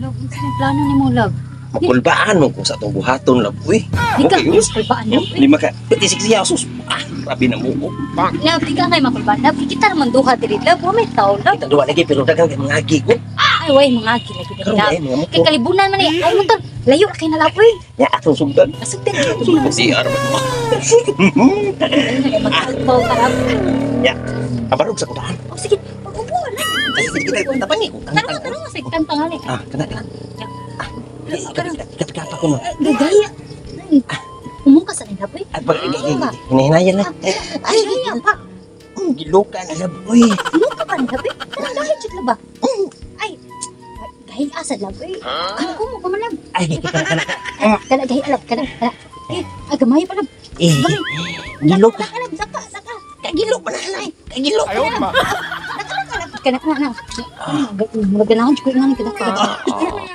Love, unsa yung plano nimo, love? Makulbaan mo kung sa atong buhaton, love, uy. Di ka Okay, us. makulbaan, love. Lima ka. Pati siya, sus. Ah, grabe na mo. Love, di ka ngay makulbaan. Love, kita naman duha diri, love. Wa may tao, love. Kita duwa lagi pero daghang kay mga agi ko. Ay, way mga gila gid Karon love. ay mga Kay muko. kalibunan man eh. Ay, motor. Layo ra kay na, love, uy. Nya atong sugdan. Asugdan kay Si ar. Magkalpaw ka, love. Ya. Abarog sa kutaan. Oh, sige. Pag-upo, love. Ay, sige kita tapangi ko. Tarong, tarong, sige. Kanta nga ni. Ah, kana kana. Ah, kapa ko no. Gagaya. Umuka sa nila, uy. Ay, pag hinahinayan na. Ay, gaya pa. Giluka na love, uy. Umuka pa nila, uy. Kanang dahil jud ba? Ay, gahi asa love, uy. Ano ko mo pa man, love? Ay, kana kana. Kana gahi alab, kana. Kana. Eh, ay, gamay pa, love. Eh, giluka. Laka, love, laka, laka. Kagilo pa na lang. Kagilo. Kana, kana, kana. Murag ganahan jud ko ingani kada kada.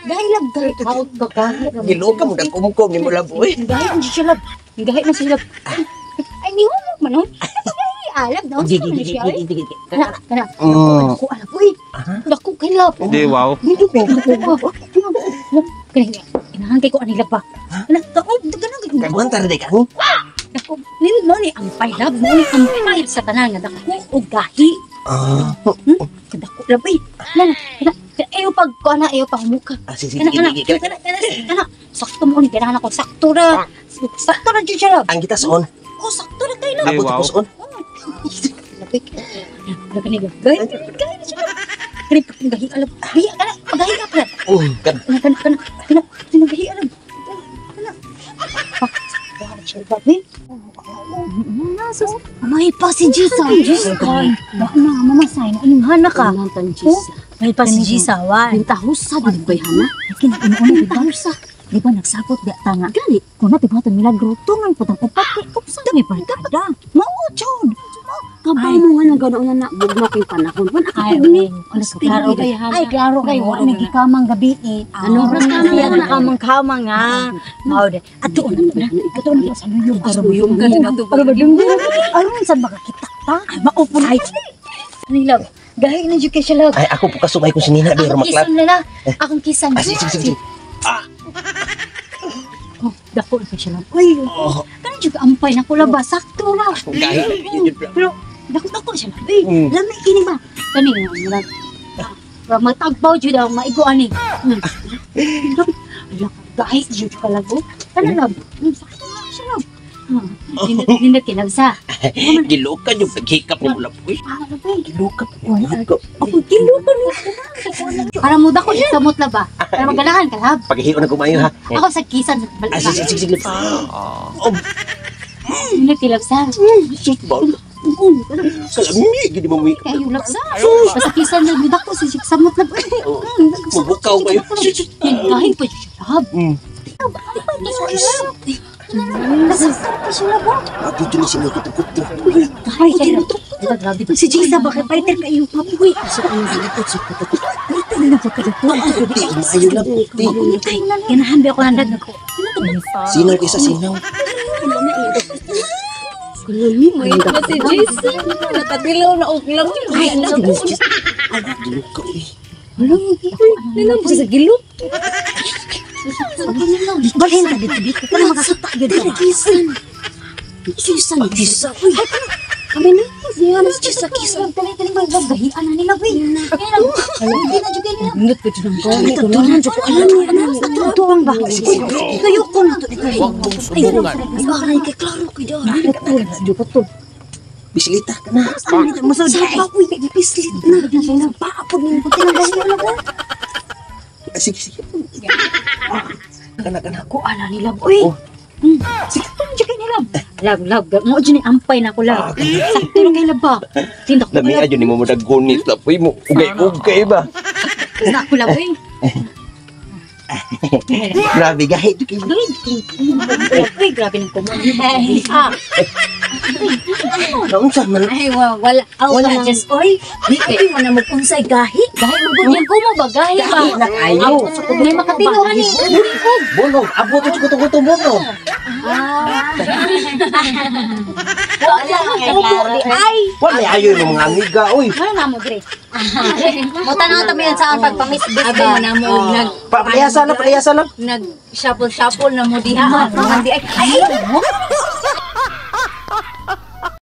Gahi love, gahi. Out ka ka. Giluka mo dagkumkom ni mo love, uy. Gahi ang siya, love. Gahi na siya, love. Ay, ni humok man, oh. Gahi, alab daw. Gigi, Sa man gigi, siya, uy. gigi, gigi. Kana, kana. Dako, alab, uy. Dako kay love. Hindi, wow. Dako, kani inahan kay ko ani love ba. Kana, kaon, ganang kay Kaguan tara day ka. Ni. Dako, nindot mo ni ampay love, mo ni ampay sa tanan nga dako og gahi. Ah, Dako love, uy. Nana, kana, ayo pag ko ana, ayo pag muka. ah, sige, Kana, sige, kana, sige, kana. kana, kana, kana. Sakto mo ni ganahan ako, sakto ra. Sakto ra jud siya, love. Ang kita soon. Oh, sakto ra kay love. Ay, Abot wow. ako soon. Lapik. Lapik ni gay. Gay na siya. Kani gahi alab. Gahi kana, pagahi ka pa. Oh, kan. Kana kana kana kana kana gahi alab. Kana. Wala siya ba ni? May pa si Gisa. Na mamasay na inyong hana ka. Oh, May pa si Gisa wa. Bintahusa gid koy hana. Kinauna di ba? Bintahusa. Di ba nagsapot di ta nga. Gani. Kung na tibuhaton milagro, tungan po tang upat kay upsa may barkada. Mao jud. Kabaw mo nga nang na na bugno kay panahon. Wan ako Ay, ni. oo. Klaro kay Ay, klaro kay wa nagikamang gabi eh. Ano, Ano oras ka na na kamang-kamang nga. Mao de. Ato na na. Ato na sa luyong. Sa luyong ka na to. Ano ba dum? Aron sa makakita ta. Ay, maupo na. Ani love. Gahi na jud kay siya, love. Ay, ako po kasumay ko si Nina, pero Akong maklat. kisan na na. Akong kisan. Ah, sige, sige, sige. Oh, dako na siya, love. Uy, Oh, kanang jud ampay na ko laba sakto ra. gahi. Pero dako dako siya, love. Uy, lami kini ba? Kani nga murag murag matagbaw jud ang maigo ani. Ala, gahi jud ka lago. Kana love. Sakto na siya, love. Nindot nindot kay love sa. Giluka yung paghikap ni mo love, uy. Ah, love, eh. Giluka. Wala. Giluka. Ako kilo pa ni. Para mo dako siya samot na ba? Para magalahan ka, love. Paghihion na kumayo ha. Ako sa kisan sa balik. Ah, sige, sige, sige. Oh, Nindot kay love sa. sus ba? Kalami, gini mo mo. Kayo love sa. Basta kisan na dako sa samot na. Oh, Mabukaw kayo. Gahi pa jud siya, love. Nasasar pa siya, love. oh. Ako dyan si mga kuto-kuto. Ay, kaya Diba, grabe pa. Si Jisa, baka fighter kayo. Uy, fighter na po kayo. Di, maayo lang. Di. Ganahan ba ako nandag ako? Sinaw kaysa sinaw. Kulami may Na si Jason, nakadilaw na og lang. Ay, Giluka, uy. Nilang sa gilok. Balhin ka dito, dito. Para makakita yun ka. Kisan. Kisan kisa. Uy. Kami na. Siya na kisa kisa. Dali, dali, dali, dali. Gahian na nila, uy. Kaya lang, hindi na juga nila. Nindot ko jud ang Ito tunan jud ko alam ni ana. Ato tuang ba. Kayo ko na to. Huwag mong subukan. Ay, kay klaro kay daw. Bisilita ka na. Sa pa uy, pislit na. Paapod ni ko tinanggal na ko. Ah, sige, sige. Kana, kana. Ako, ala nila, uy. Oh. Sakto na juga nila. Love, love. Mo dyan yung ampay na ako, love. Sakto na kay love ba? Tindak ko, Lami love. adyo ni mo madagunit love, uy mo. Ugay-ugay ba? Basta ako, love, uy. Grabe, gahi. Di kayo. Uy, grabe ng kumon. Ah, Naunsa man. ay, wala. Aw, Wala. wala. Just, oy. Di mo na mag-unsay gahi. Gahi mo gud yung kumo ba? Gahi ba? Gahi na kayo. May makatilo hani. Bunog, abot sa kuto-kuto bunog. Wala. Ay. Wala ayo yung mga amiga, uy. Wala na mo, Gre. Mo tanaw ta mi sa ang pagpamisbis Abi ba. mo na mo nag Pa, palihasa lang, palihasa lang. nag shuffle shuffle na mo diha. Ay, ay, ay.